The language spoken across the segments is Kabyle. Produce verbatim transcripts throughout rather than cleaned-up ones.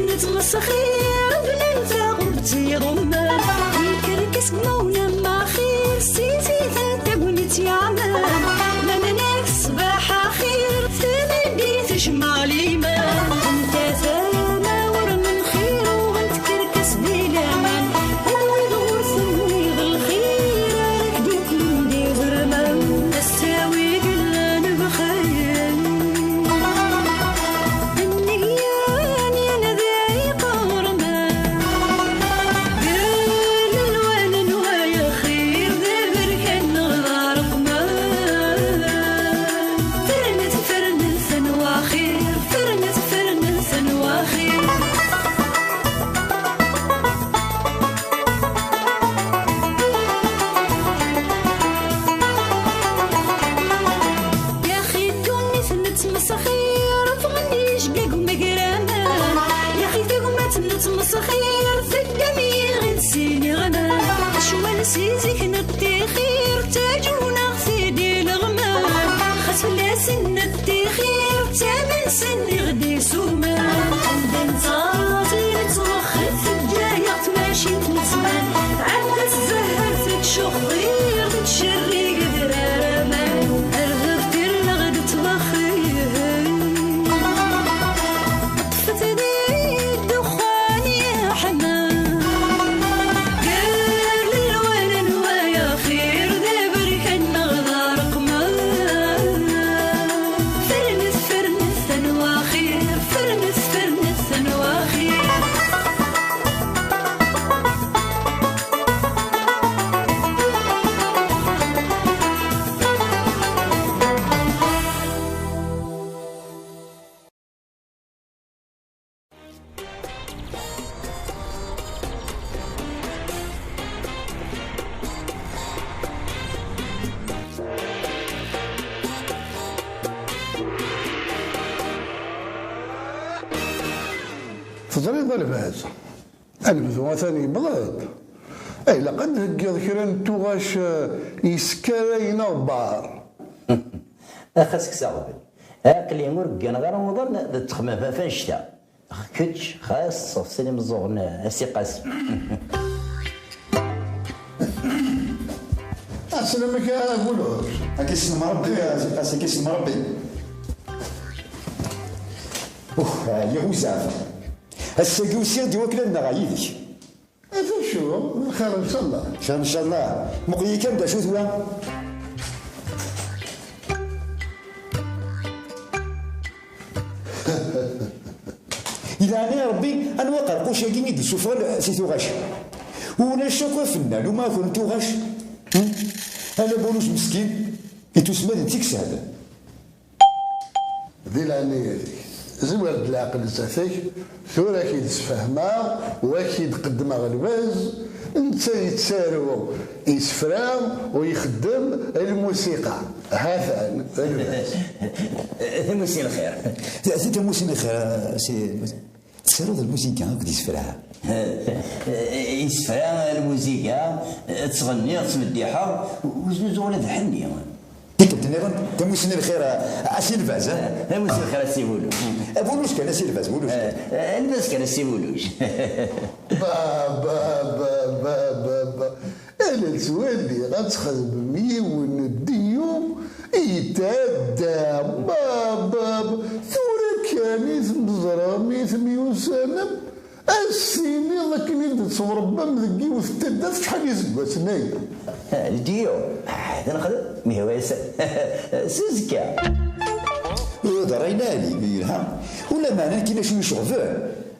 Nettmesxir bnan taɣubt iḍummen, ikerkes deg mawna maxir, s tizit n tagnit yeɛman. Ma nnak ṣṣbeḥ axir, tmeddit tejmeɛ liman. Anta tama ur nenxir, ur netkerkes di laman. Anwa i d ur tenwiḍ lxir, ara k-d-yeqqlen d iẓerman. Ass-a wi yellan bxir. Nniya n yinadi iqerman, gar lelwan n waya xir, d aberkan neɣ d areqman. Fernet, fernet, anwa xir, fernet, fernet, anwa xir. Yaxi ddunit nettmesxir, ffɣen yijgag umegraman. Yaxi tagmat nettmesxir, teddam yiɣid sin iɣman. Ccwal si zik nettixir, ttaǧun-aɣ-t-id ileɣman. Xas fell-asen nettixir, ttamen-sen iɣ-d isuman. Anda nettɣaḍ i nettwexxir, teǧǧa-yaɣ tmacint n zzman. Tɛedda tzehher tettcexxir, tettcerrig adrar aman. Ar deffir neɣ d ttwexxir. Ṭṭfet-d ddexxan yeḥman. Gar lelwan n waya xir, d aberkan neɣ d areqman. Fernet, fernet, anwa xir, fernet, fernet, anwa xir. Teẓriḍ a lbaz, anebdu atan yewweḍ-d. Ilaq ad nheggiḍ kra n tuɣac, eh, yeskarayen aɣebbar. Ax, a s-kkseɣ ɣbel. Aql-i ur gganeɣ ara uḍan d ttexmam ɣef annect-a. Ax kečč, xas ṣṣefṣil imeẓẓuɣen a Si Qasi. Aslamek a Buluc. Ad k-issnem Rebbi, a Si Qasi, ad k-issnem Rebbi. Uh, ɛyiɣ uzaɛef. Ass-agi usiɣ-d i wakken ad nnaɣeɣ yid-k. Ata acu, lxir ncallah. Lxir ncallah. Muqel-iyi kan d acu-t wa. Ilɛen-iyi Rebbi, anwa aqerquc-agi i d-isuffɣen si tuɣac? Ulac akk afennan umakur n tuɣac. Hmm? Ala Buluc meskin, i tusma d netta i isehlen. Di leɛnaya-k, zwer-d leɛqel zdat-k, tura ad k-id-sfehmeɣ, u ad k-id-qeddmeɣ lbaz, netta yettaru isefra u ixeddem lmusiqa. Ha-t-an, d lbaz. Tamussni n lxir. Ta-, tamussni n lxir, si, tettaruḍ lmusiqa akked isefra? Isefra, lmusiqa, ttɣenniɣ, ttmeddiḥeɣ, ur znuzuɣ ula d ḥenni. Tikkelt nniḍen, tamussni n lxir a, a Si Lbaz, eh? Tamussni n lxir a Si Buluc. A Buluc kan, a Si Lbaz, Buluc kan. Eh, eh, Lbaz kan a Si Buluc. Ba, ba, ba. Ala ttwaliɣ ad txedmem yiwen n ddiyu yetɛedda. Ba, ba, ba. Tura kan i ten-teẓram, i temyussanem. Ad s-tiniḍ akken i d-tettwaṛebbam deg yiwet n taddart acḥal iseggasen aya. Ldiyu, ah, ad nexdem, mi hwa s-, s uzekka. Ur d ṛṛay lɛali, yelha. Ulameɛna nekkini acu iceɣben,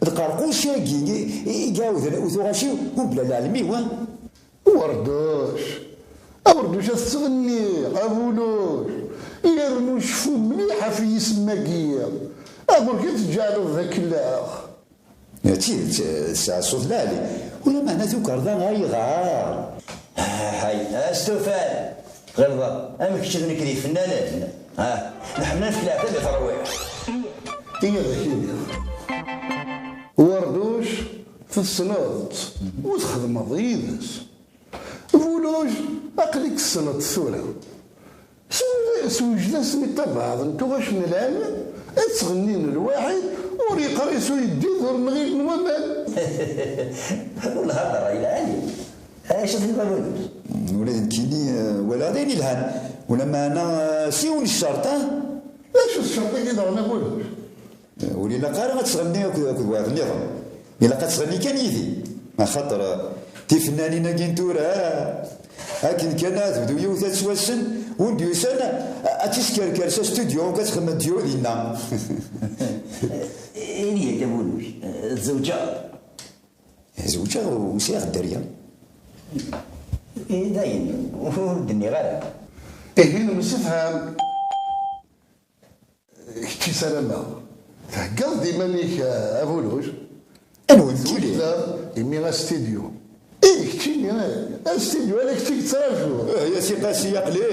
d qerquc-agi i, i, i iɛawden u tuɣac-iw, mebla lɛelm-iw, ha? Werduc, a Werduc, ad tettɣenniḍ, a Buluc, yernu cfu mliḥ ɣef yisem-agi. Aɣur-k ad tǧeɛleḍ d akellax. D tidet, tesɛa ṣṣut lɛali. Ulameɛna tukerḍa ayɣer? Hay, astufan! Tɣileḍ am kečč d nekk d ifennanen? Ha, nḥemmel ad nefk leɛtab i terwiḥt. Ini-ak-id. Werduc, tessneḍ-tt, u txedmeḍ yid-s. Buluc, aql-ik tessneḍ-t tura. Sewjed-asen i ṭṭabaɛḍ n tuɣac n lɛali, ad ttɣennin lwaḥid, u Ur yeqqar-as uyeddid ur nɣil n waman. Ur lhadra yelɛali. Acu tebɣa Bulus? Ula d nekkini, eh, walaɣ d ayen yelhan. Ulameɛna, eh, s yiwen n ccerṭ, ah? D acu d ccerṭ-agi daɣen a Bulus? Eh, ur ilaq ara ad tɣenni akked, akked wayeḍ nniḍen. Ilaq ad tɣenni kan yid-i. Axaṭer, eh, tifennanin-agi n tura, eh, akken kan ad tebdu yiwet ad ttwassen, win d-yusan, eh, ad teskerker s astudyu, ad txemmem dyu dinna. Ini-yak a Bulus, eh, tzewǧeḍ? Zewǧeɣ u sɛiɣ dderya. Eh, dayen, ur d-nniɣ ara. Ihi nemsefham. Kečč i ssarameɣ theggaḍ-d iman-ik a Buluj. Anwa nekkini? Tezweǧ imi astidyu. Ih, keččini, astidyu, ala kečč i yettraǧu. Eh, ya si Qasi, aql-i.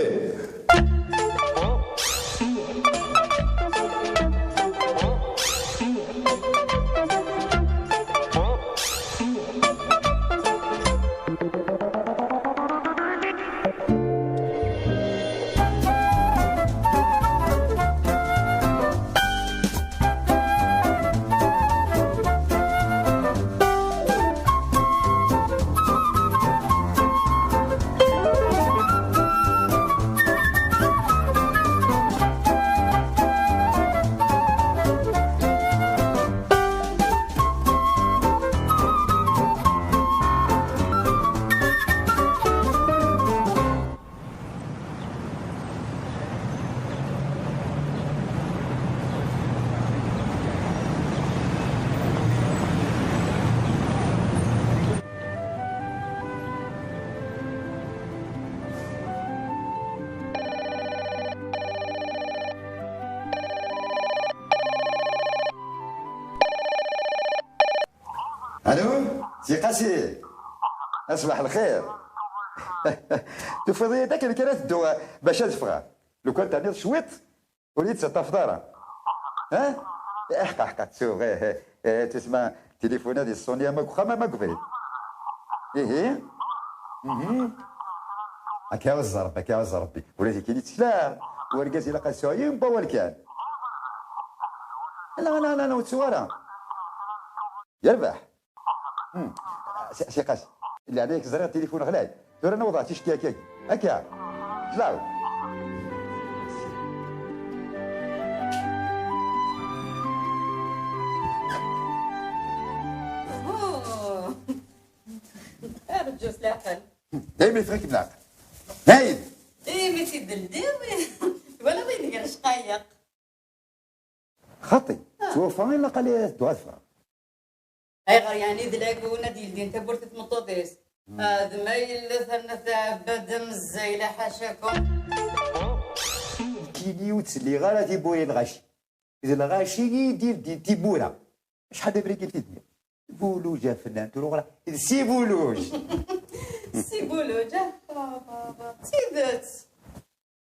Alo, si Qasi. Aṣbaḥ lxir. Tufiḍ-iyi-d akken kan ad tedduɣ bac ad ffɣeɣ. Lukan terniḍ cwiṭ, ur yi-d-tettaṭṭafeḍ ara. Ha? Ḥqa, ḥqa, ttuɣ, eh, eh, eh, tusma tilifun ad iṣṣuni ama deg uxxam ama deg ubrid. Ihi. Mhm. Akka i ẓẓerb, akka i ẓẓerb. Ula d nekkini ttekleɣ. Urgaz ilaq ad sɛu yiwen n wawal kan. La, la, la, la, ur ttuɣ ara. Yerbeḥ. Hmm. Si, si Qasi. Leɛnaya-k, ẓriɣ tilifun ɣlay. Tura nawḍeɣ ticki akka. Akka. Tlawd. Oh. Arǧu s leɛqel. Daymi yeffeɣ-ikem leɛqel. Dayen. Imi tt-id-teldiḍ, twalaḍ ayen gar ccqayeq. Xaṭi, ah, ttwawfa ilaq ad dduɣ ad ffɣeɣ. Ayɣer yeɛni d lagun ad yeldin tawwurt i tmeṭṭut-is? Hmm. Ah, d ma yella terna tɛebbad am zzayla ḥacakum. Nekkini ur ttselliɣ ara tiwwura n lɣaci. D lɣaci i d-yeldin tiwwura. Acḥal d abrid i d-nniɣ? Buluǧ afennan, tura uɣra d Si Buluǧ. Si Buluǧ, ah, ba, ba, ba. D tidet.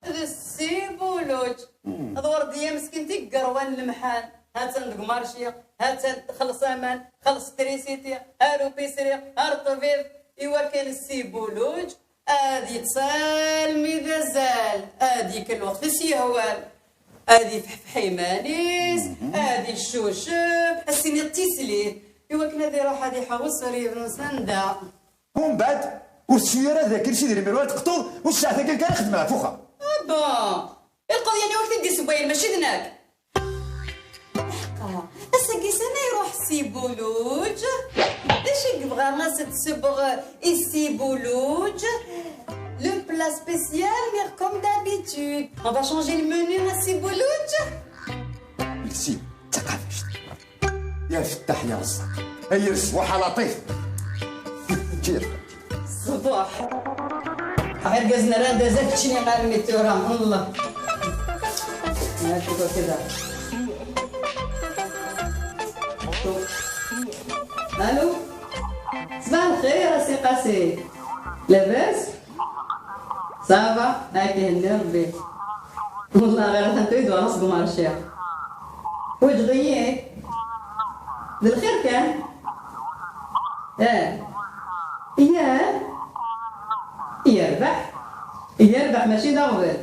D Si Buluǧ. Hmm. D Werdiya meskint i yeṛwan lemḥan. Ha-tt-an deg umarci, ha-tt-an txelleṣ aman, txelleṣ trisiti, ar upisri, ar ṭṭbib, i wakken Si Buluǧ ad yettal mi d azal, ad yekk lweqt i s-yehwan, ad ifeḥfeḥ iman-is, mhm, ad yeccucef, ad s-tiniḍ tislit, i wakken ad iruḥ ad iḥewwes ɣer yidles anda. Umbeɛd, ur teswi ara d akken s idrimen ur teqṭuḍ, u ssaɛt-agi kan ara xedmeɣ ɣef uxxam. Ah bon! Ilqeḍ yani ur t-id-issewwayen, mačči d nekk. Aḥeqqa, ass-agi sani iruḥ Si Buluǧ? D acu i yebɣa ad s-d-sebɣ i Si Buluǧ? Le plat spécial, mais comme d'habitude. On va changer le menu à Si Buluǧ? Lsi, d taqabact. Ya Fettaḥ ya Rezzaq. Ay Res, waḥa Laṭif. Ǧǧiɣ. Ṣṣbuḥ. Irgazen rran-d azal keččini armi tura, Allah. Nacukru kda. Alo. Ṣbaḥ lxir a Si Qasi. Labas? Ça va, ak ihenni Rebbi. Wellah ɣir atan tura i d-uɣaleɣ seg umarci. Teḥwaǧeḍ-iyi? D lxir kan. Eh. Yah. Yerbeḥ. Yerbeḥ, mačči d aɣbel.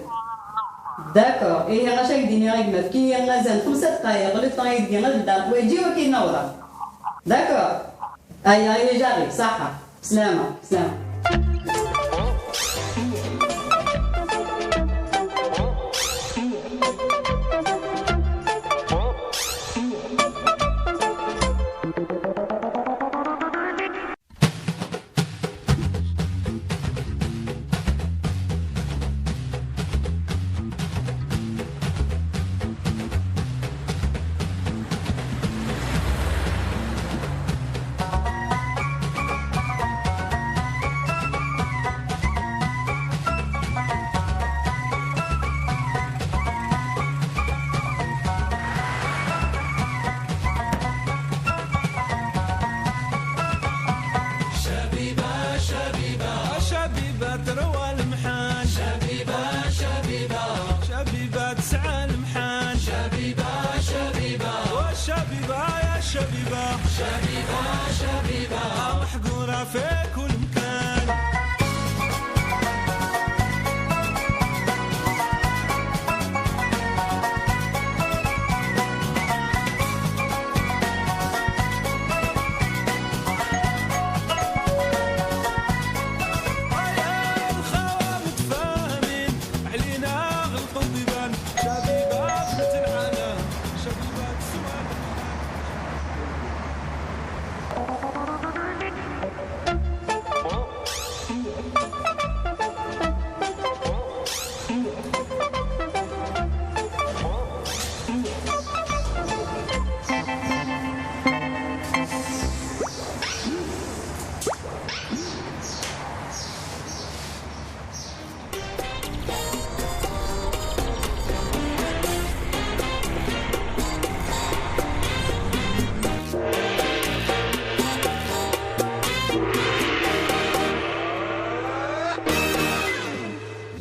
D'accord, ihi ɣac ak-d-iniɣ a gma, efk-iyi azal n xemsa dqayeq, le temps i deg ad beddeɣ lḥwayeǧ-iw, akken ad awḍeɣ. D'accord. Aya, aya, j'arrive, ṣaḥa. Slama, slama. Shabiba, shabiba, shabiba, terwa lemḥan. Shabiba, shabiba, shabiba, tesɛa lemḥan. Shabiba, shabiba, wa shabiba, ya shabiba. Shabiba, shabiba, aḥqura fi kul mkan.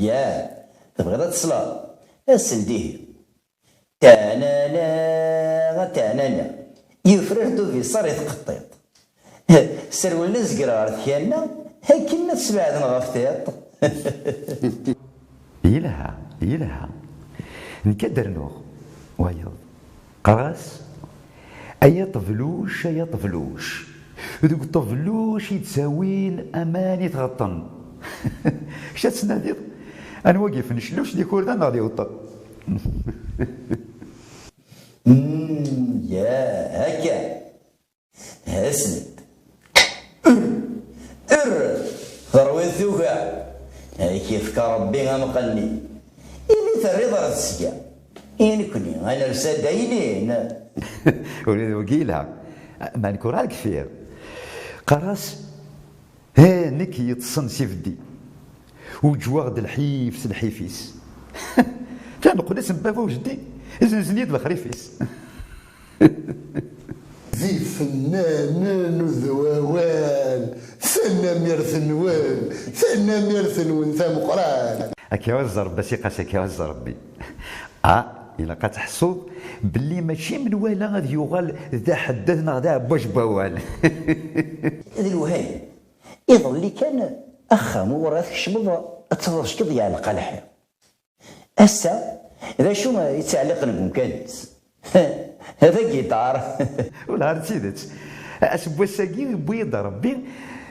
Yah, tebɣiḍ ad tesleḍ? As-d ihi. Tanana, tanana. Yufrar-d ubiṣar i tqeṭṭiṭ. Sserwlen azger ɣer tkanna, akken ad sbeɛden ɣef tiṭ. Yelha, yelha. Nekk ad d-rnuɣ wayeḍ. Qqareɣ-as, ay aṭebluc, ay aṭebluc. Deg uṭebluc i d-ttawin aman i tɣeṭṭen. Kečč ad tnadiḍ anwa i yifen ccluc d ikurdan neɣ d iweṭṭen. Mm, ya, akka. Hasent. Er, er, terwiḍ tuga. Ad k-yefk Rebbi amqenni. Ili terriḍ ar tesga. I nekni, ad ners adaynin. Ula d wagi yelha. Ma nekk ur ɛad kfiɣ. Qqar-as, eh, nekk yeṭṭsen s ibeddi. Uǧwaɣ-d lḥif s lḥif-is. Taneqlet n baba u jeddi, zzenzen-iyi-d lexrif-is. D ifennanen d wawal, tanamirt-nwen, tanamirt-nwen tameqqrant. Akka i ẓer Rebbi, a si Qasi, akka i ẓer Rebbi. Ah, ilaq ad tḥessuḍ belli mačči menwala ad yuɣal d aḥeddad neɣ d aɛebbwaj n wawal. D lwehayem. Iḍelli kan, axxam ur tkecmeḍ, ad tafeḍ ckiḍ yeɛleq lḥiḍ. Ass-a, d acu i ttɛelliqen deg umkan-is? D agiṭar. Wellah ar d tidet. Aseggas-agi yewwi-yi-d Rebbi,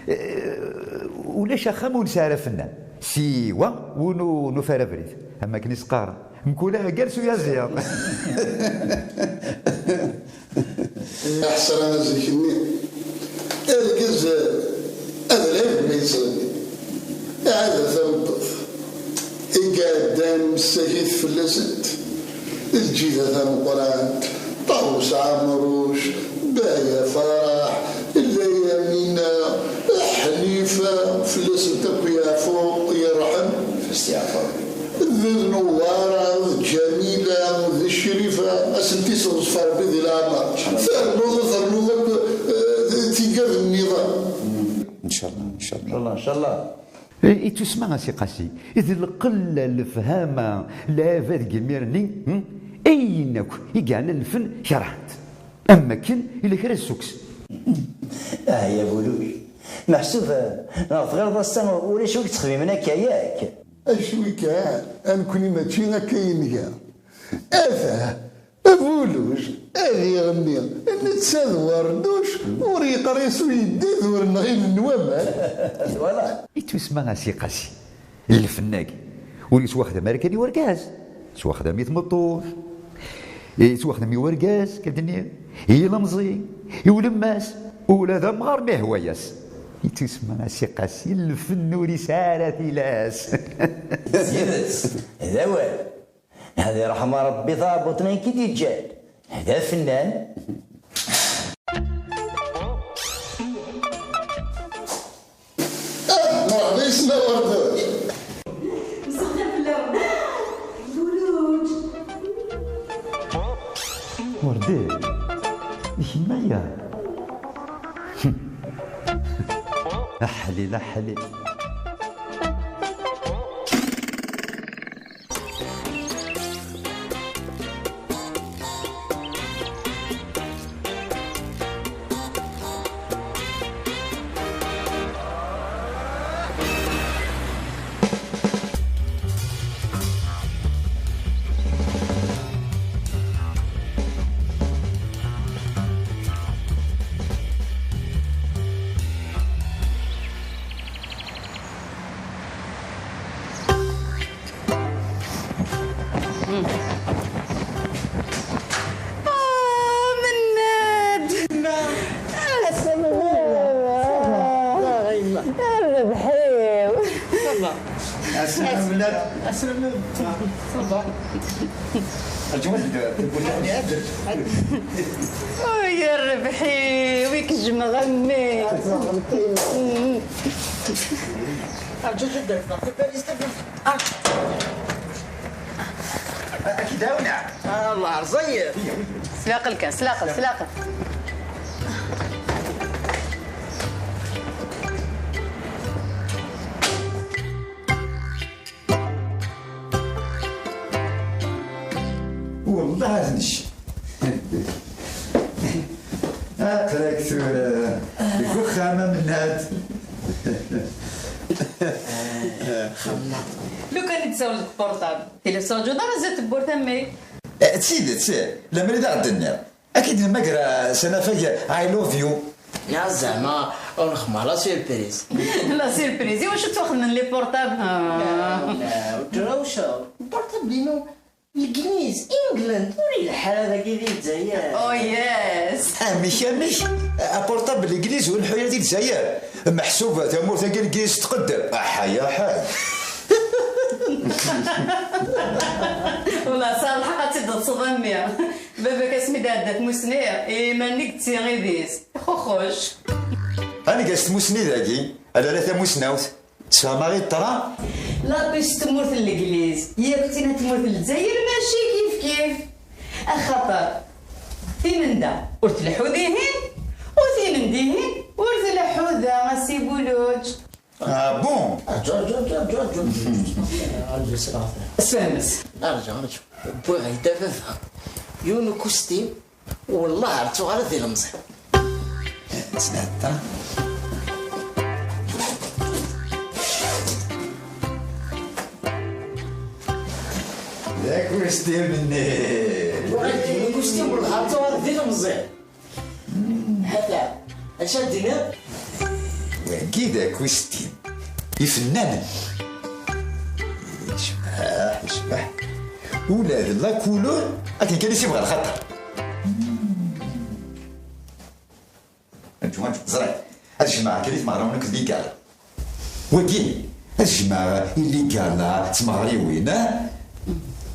eh, ulac axxam ur nesɛi ara fennan. Siwa win ur nufi ara abrid. Am wakken i s-qqaren, mkul ahagar s uyaziḍ. Aḥesra a zik-nni, argaz ad lɛib ma yettɣenni. Iɛad a tameṭṭut i iɛeddan messakit fell-asent, lǧida tameqqrant, Ṭawes Ɛemruc, Baya Faraḥ, Layamina, Ḥnifa, fell-asent akk yeɛfu yerḥem. Fell-as yeɛfu Rebbi. D Newwara, d Ǧamila, d Crifa, ad sent-isseɣzef Rebbi di leɛmer. Ternuḍ, ternuḍ akk, eh, d tigad nniḍen. Ncallah, ncallah. Ncallah, ncallah. I, i tusma a si Qasi, d lqella, lefhama, lɛibad deg imir-nni, hm? Ayen akk i yeɛnan lfen kerhen-t. Am wakken ila kra d ssukkes. Ah, ya Buluc. Meḥsub, eh, neɣ tɣileḍ ass-a ulac wi yettxemmimen akka, yak? Acu kan, a nekkni mačči akka i nga. Ata, Abuluj, ad iɣenni, netta d Werduc, ur yeqris uyeddid ur nɣilen waman. Voilà. Ittusemma Asiqasi, lfenn-agi, ur yettwaxdam ara kan i urgaz, yettwaxdam i tmeṭṭut. Yettwaxdam i urgaz, ka d-nniɣ, i ilemẓi, i ulemmas, ula d amɣar ma ihwa-yas. Ittusemma Asiqasi, lfenn ur yesɛi ara tilas. D tidet, d awal. Ad iṛḥem Ṛebbi taɛebbuṭ-nni i k-id-yeǧǧan. D afennan. Ah, merḥba yes-m a Werduj. Msexdam fell-awen. Werduj. Werduj. D kemm aya. Aḥlil, aḥlil. آه، مناد. الربحيو. السلام مناد. السلام. صافا. الجواد تقول لي عدل. ويا الربحيو، ويك جمع غمي. أكيد هاونا. الله رزيق. سلاق الكاس، سلاق، سلاق. والله هذا الشيء. Aql-ak tura deg uxxam a Mennad. Xemma. Lukan i d-tsawel deg portable, tili tettṛaǧuḍ ara zdat tewwurt a mmi. Eh, d tidet, eh, lemmer i d aɣ-d-tenniḍ. Ad k-id-nemmager, eh, s anafag I love you. Ya zeɛma, ur nxeddem ara la surprise. La surprise, iwacu ttwaxedmen les portables? Ah. La, la, ur ttrawceɣ. Portable-inu Legliz, England, ur yelḥa ara dagi di Lezzayer. Oh, yes. Amek, amek? Apurṭabl n Legliz ur nḥu ara di Lezzayer? Meḥsub tamurt-agi n Legliz tqeddem. Aḥay, aḥay. Wala, sɛiḍ lḥeqq ad tt-id-teṭṭseḍ a mmi. Baba-k asmi d-iɛedda tmusni, iman-nni deg tsiɣid-is. Xuxuc. Aneg-as tmusni dagi, ala la tamusnawt. Tesfehmeḍ-iyi-d ṭṭra? La pêche tmurt n Legliz, yakk tin n tmurt n Lezzayer mačči kif kif. Axaṭer, tin n da ur tleḥḥu dihin, u tin n dihin ur tleḥḥu da, a Si Buluǧ. Ah bon? Aǧu, aǧu, aǧu, aǧu, aǧu. Aǧu, sraɣ. Sehmet. Arǧu, arǧu. Wwiɣ-ak-d a baba yiwen ukustim. Wellah ar ttuɣal ad ilemẓi. Sɛedda. D akustim-nni. Wellah akustim, wellah ar ttuɣal ad ilemẓi. Ḥala, acu ad d-tiniḍ? Wagi d akustim. Ifennanen. Yecbeḥ, yecbeḥ. Ula d la couleur akken kan i s-yebɣa lxaṭer. Antu, antu, ẓriɣ. Ad jemɛeɣ kan i tmeɣriwin akked ligal. Wagi, ad jemɛeɣ i ligal d tmeɣriwin, ah?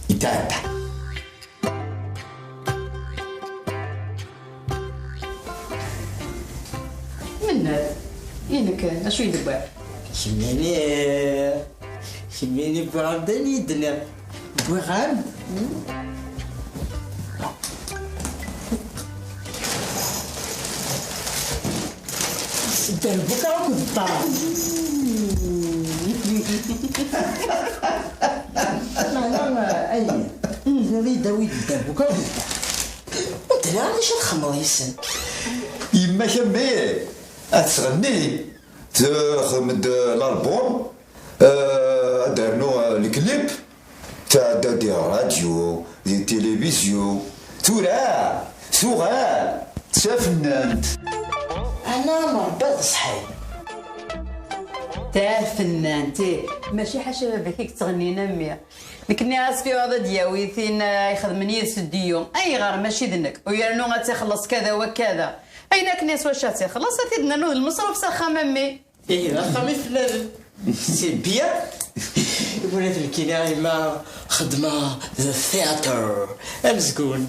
Yetɛedda. Mennad, i nekk, acu i d-wwiɣ? Kemmini, kemmini wwiɣ-am-d ayen i d-nniɣ. Wwiɣ-am-d. Dderbuka akked ṭṭerf. Meɛna, ay, ihi dawi dderbuka akked ṭṭerf. Ur d-nniɣ ara d acu ad txedmeḍ yis-sen. Yemma-k a mmi, ad tɣenni, texdem-d l'album, eh, Ad d-rnuɣ, eh, leklip, tɛedda di rradyu, di tilivizyu. Tura tuɣal d tafennant. Ɛni Mṛebbi ad ṣḥay? Tafennant, ih, mačči ḥaca baba-k i yettɣennin a mmi. Nekni as fiɣeḍ ad d-yawi tin, eh, ixedmen yid-s ddiyu. Ayɣer mačči d nekk? U yernu ad tt-ixelleṣ kada wa kada. Ayen akken s wacu ad tt-ixelleṣ, ad t-id-nernu d lmeṣruf s axxam a mmi. Ihi d axxam i fladen. C'est bien. Iwala nekkini a yemma xeddmeɣ the theater amezgun.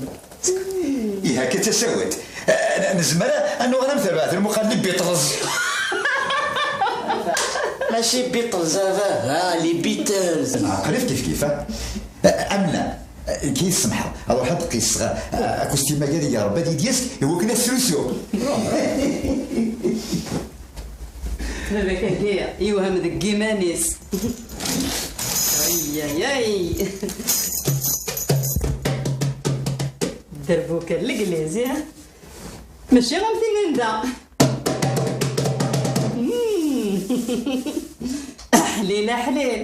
Ihi akka d tasawent. Eh, nezmer ad nuɣal am terbaɛt lmuqal n les Beatles. Mačči Beatles a baba, les Beatles. Neɛqel-it kif kif, ha? Eh, amna, eh, ki semḥeḍ, ad ruḥ ad qisseɣ, eh, akustim-agi ad iyi-rebbi ad yi-d-yask i wakken ad srusuɣ. Baba-k-agi yewhem deg yiman-is. Ay, ay, ay. Dderbuka n legliz, ya. Mačči am tin n da. Mm. Aḥlil, aḥlil.